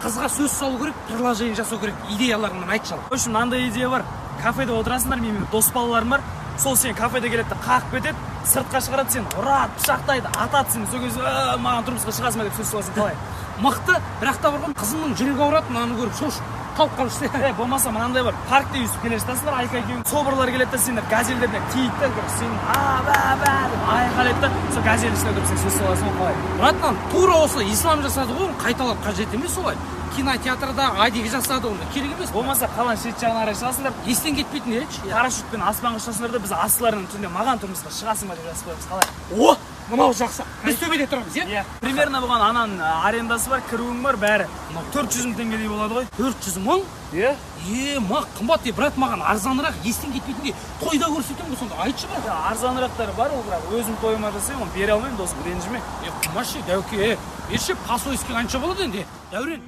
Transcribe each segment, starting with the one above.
Қызға сөз салу керек, предложение жасау керек. Идеяларыңнан айтшы, ал. В общем, мынандай идея бар: кафеде отырасыңдар, менің дос балаларым бар. Сол сен кафеде келеді де, қағып кетеді, сыртқа шығарады, сені ұрады, пышақтайды, атады. Сені сол кезде «Маған тұрмысқа шығасың ба?» деп сөз саласың. Қалай? Мықты, бірақ та бар ғой, қызымның жүрегі ауырады мынаны көріп, шошып талып қалып жүрсе. Е, болмаса мынандай бар: паркте өйстіп келе жатасыңдар Айка екеуің, соборлар келеді да, сендер газельдеріне тиеді да, короче, сен «а, бә, бә» деп айқайлайды да, сол газельдің ішіне отырып сен сөз саласың ғой. Қалай? Братан, тура осы Ислам жасады ғой, оны қайталап қажет емес. Олай кинотеатрда Адик жасады, онда керек емес. Болмаса қаланың шет жағына қарай шығасыңдар. Естен кетпейтін еді. Парашютпен аспанға ұшасыңдар да, біз астыларынан түнде «Маған тұрмысқа шығасың ба?» деп жазып қоямыз. Қалай? О, мынау жақсы. Біз төбеде тұрамыз, иә? Иә, примерно бұған ананың арендасы бар, кіруің бар, бәрі 400 000 теңгедей болады ғой. 400 000? Иә. Е, ма, қымбат е, брат. Маған арзанырақ, естен кетпейтіндей, тойда көрсетемін ғой, сонда айтшы, брат. Арзанырақтары бар ол, бірақ өзім тойыма жасаймын, оны бере алмаймын, досым, ренжіме. Е, қымбат дәуке, е, берші. Посольский қанша болады енді, Дәурен?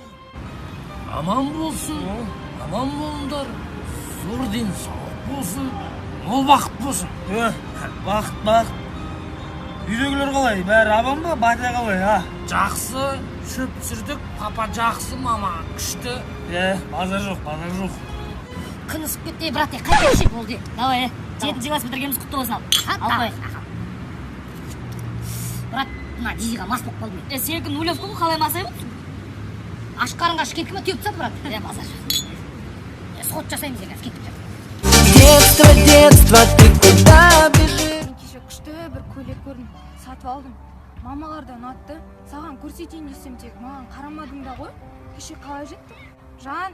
Аман болсын, аман болыңдар, зор денсаулық болсын, мол бақыт болсын. Бақыт, бақыт. Үйдегілер қалай, бәрі аман ба? Батя қалай, а? Жақсы, шөп түсірдік. Папа жақсы, мама күшті. Е, базар жоқ, базар жоқ. Күн ысып кетті, ей, брат, ей, қайтайықшы. Болды, давай, е, жетінші класс бітіргеніміз құтты болсын. Ал, алып қояйық. Брат, мына дизиға мас болып қалдым мен. Е, сенікі нулевка ғой, қалай масайып отырсың? Аш қарынға ішіп кеттік ма, теуіп тастады, брат. Е, базар жоқ. Е, сход жасаймыз енді, кеттік. Детство, детство, ты куда бежишь? Мен кеше күшті бір көйлек көрдім, сатып алдым. Мамалар да ұнатты. Саған көрсетейін десем, тек маған қарамадың да ғой. Кеше қалай жеттің, жан?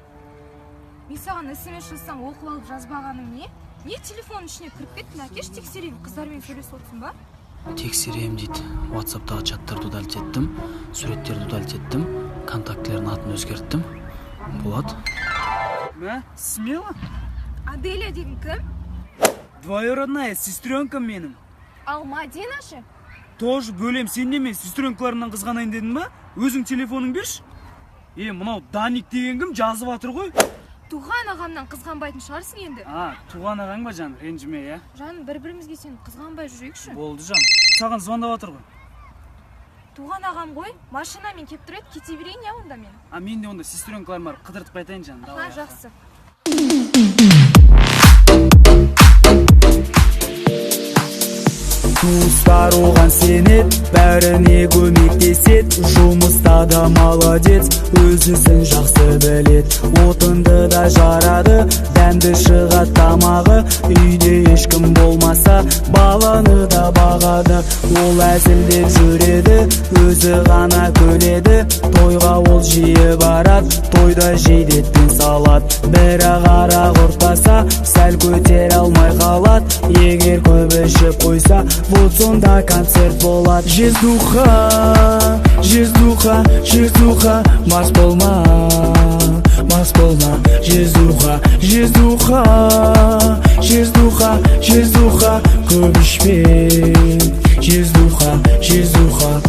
Мен саған СМС жазсам, оқып алып жазбағаның не? Не, телефонның ішіне кіріп кеттің? Әкеш, тексерейін. Қыздармен сөйлесіп отырсың ба? Тексеремін дейді. Ватсаптағы чаттарды удалить еттім, суреттерді удалить еттім, контактілердің атын өзгерттім. Болады. Мә, смело. Аделя деген кім? Двоюродная сестренкам менің. Ал Мадина ше? Тоже бөлем. Сен неме, сестренкаларымнан қызғанайын дедің ба? Өзің телефоның берші. Е, мынау Даник деген кім жазып жатыр ғой? Туған ағамнан қызғанбайтын шығарсың енді. А, туған ағаң ба, жаным? Ренжіме, иә. Жаным, бір бірімізге сеніп, қызғанбай жүрейікші. Болды, жан. Саған звондап жатыр ғой. Туған ағам ғой, машинамен келіп тұр еді. Кете берейін, иә, онда мен. А, мен де онда сестренкаларым бар, қыдыртып қайтайын, жаным. Аха. Давай. Жақсы. Туыстар оған сенеді, бәріне көмектеседі. Жұмыста да молодец, өз ісін жақсы біледі. Отынды да жарады, дәмді шығады тамағы. Үйде ешкім болмаса, баланы да бағады. Ол әзілдеп жүреді, өзі ғана күледі. Тойға ол жиі барады, тойда жейді ет пен салат. Бірақ арақ ұрттаса, сәл көтере алмай қалады. Егер көп ішіп қойса, вот сонда концерт болады. Жездуха, жездуха, жездуха, мас болма, мас болма. Жездуха, жездуха, жездуха, жездуха, көп ішпе. Жездуха, жездуха.